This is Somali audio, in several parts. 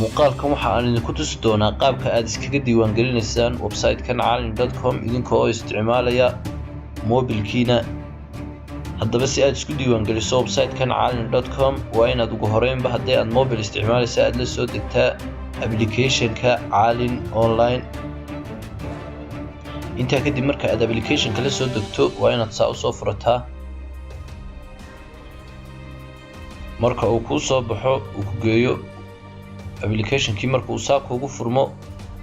Muuqaalkan waxa aan idinku tusi doonaa qaabka aad iskaga diiwaangelinaysaan website-kan caalin.com idinka oo isticmaalaya moobilkiina. Haddaba si aad isku diiwaangeliso website-kan caalin.com, waa inaad ugu horeynba, haddii aad mobil isticmaalaysa, aad la soo degtaa applicationka Caalin Online. Intaa kadib, marka aad applicationka la soo degto, waa inaad saa usoo furataa. Marka uu kuu soo baxo, uu ku geeyo applicationkii, marka uu saa kuugu furmo,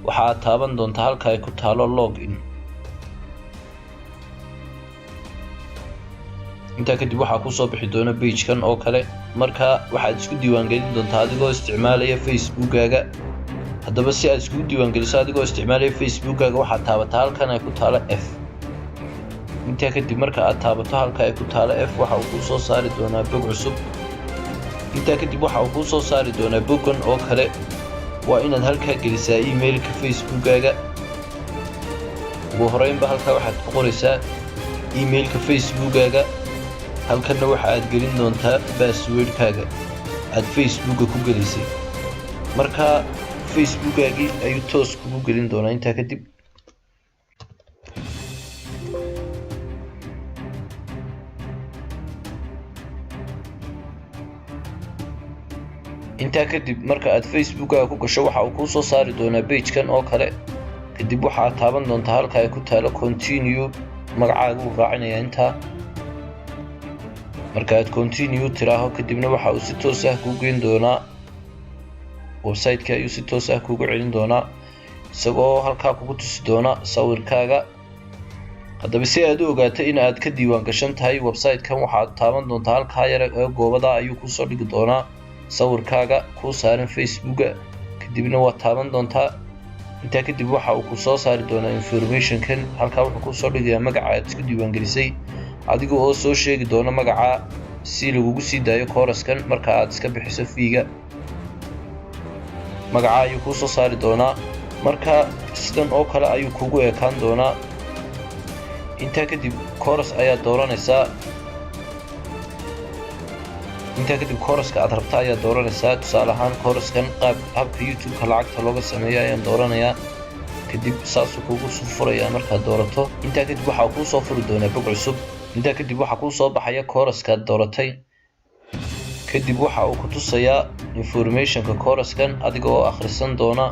waxa aad taaban doontaa halka ay ku taalo log in. Intaa kadib waxaa kusoo bixi doona pagekan oo kale. Marka waxaad isku diiwaangelin doontaa adigoo isticmaalaya Facebookkaaga. Haddaba si aad iskugu diiwaangeliso adigoo isticmaalaya Facebookkaaga, waxaad taabataa halkan ay ku taalo F. Intaa kadib, marka aad taabato halka ay ku taalo F, waxa uu kuu soo saari doonaa bog cusub. Intaa kadib waxa uu kuu soo saari doonaa boggan oo kale. Waa inaad halkaa gelisaa emailka Facebookkaaga. Ugu horeynba halkaa waxaad ku qoraysaa emailka Facebookkaaga. Halkanna waxa aad gelin doontaa passwordkaaga aad Facebooka ku gelisay. Marka Facebookaagii ayuu toos kugu gelin doonaa. Intaa kadib, marka aad Facebookkaaga ku gasho, waxa uu kuu soo saari doonaa pagekan oo kale. Kadib waxa aad taaban doontaa halka ay ku taalo continue. Magacaaga uu raacinayaa. Intaa marka aad continue tiraaho kadibna, waxa uu si toos ah kuu geyn doonaa website-ka, ayuu si toos ah kuugu celin doonaa, isagoo halkaa kugu tusi doona sawirkaaga. Haddaba si aad u ogaato in aad ka diiwaan gashan tahay website-kan, waxaad taaban doontaa halkaa yare ee goobada. Ayuu kusoo dhigi doonaa sawirkaaga kuu saaran Facebooka. Kadibna waad taaban doontaa. Intaa kadib waxa uu ku soo saari doonaa informationkan. Halkaa wuxuu kusoo dhigayaa magaca aad isku diiwaangelisay, adiga oo soo sheegi doona magaca si lagugu sii daayo kooraskan marka aad iska bixiso fee-ga. Magaca ayuu kuu soo saari doonaa. Marka sidan oo kale ayuu kugu ekaan doonaa. Intaa kadib course ayaad dooranaysaa. Intaa kadib kooraska aad rabta ayaad dooranaysaa. Tusaale ahaan, kooraskan qaab habka YouTube-ka lacagta looga sameeyo ayaan dooranayaa. Kadib saasuu kugu soo furayaa markaad doorato. Intaa kadib waxaa kuu soo furi doonaa bog cusub. Intaa kadib waxaa kuu soo baxaya kooraskaad dooratay. Kadib waxa uu ku tusayaa informationka kooraskan, adiga oo akhrisan doona.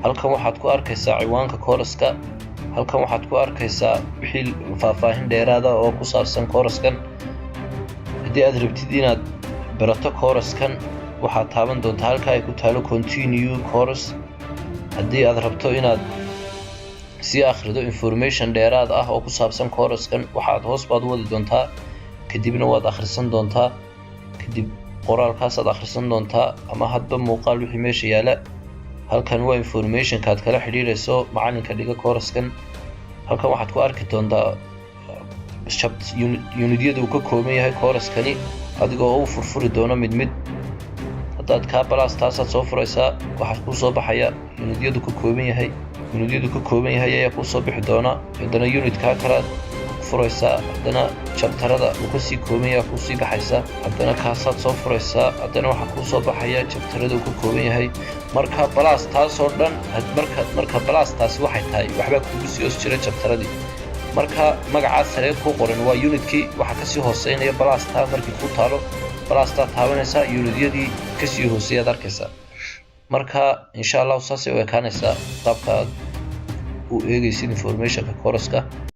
Halkan waxaad ku arkaysaa ciwaanka kooraska. Halkan waxaad ku arkaysaa wixii faahfaahin dheeraada oo ku saabsan kooraskan. Haddii aad rabtid inaad barato kooraskan, waxaad taaban doontaa halka ay ku taalo continue course. Haddii aad rabto inaad sii akhrido information dheeraad ah oo ku saabsan kooraskan, waxaad hoos baad u wadi doontaa, kadibna waad akhrisan doontaa. Kadib qoraalkaasaad akhrisan doontaa ama hadba muuqaal wixii meesha yaala. Halkan waa informationka aad kala xidhiidhayso macalinka dhiga kooraskan. Halkan waxaad ku arki doontaa unityada uu ka kooban yahay kooraskani, adigoo u furfuri doono mid mid. Haddaad kaa plus taasaad soo furaysaa, waxaad kuu soo baxaya unityadu ka kooban yahay. Unityadu ka kooban yahay ayaa kuu soo bixi doona. Haddana unitkaa kalaad furaysaa, haddana chapterada uu kasii kooban yahay kuusii baxaysa. Haddana kaasaad soo furaysaa, haddana waxaa kuu soo baxaya chapterada uu ka kooban yahay. Marka plus taasoo dhan, marka plus taasi waxay tahay waxbaa kugu sii hoos jira chapteradii. Marka magacaa saree kuu qoran waa unitkii. Waxaa kasii hooseynaya plustaa. Markii ku taalo plustaa taabanaysaa, unityadii kasii hooseeyaad arkaysaa. Marka insha Allahu saasay u ekaanaysaa qaabka aad u eegaysid informationka kooraska.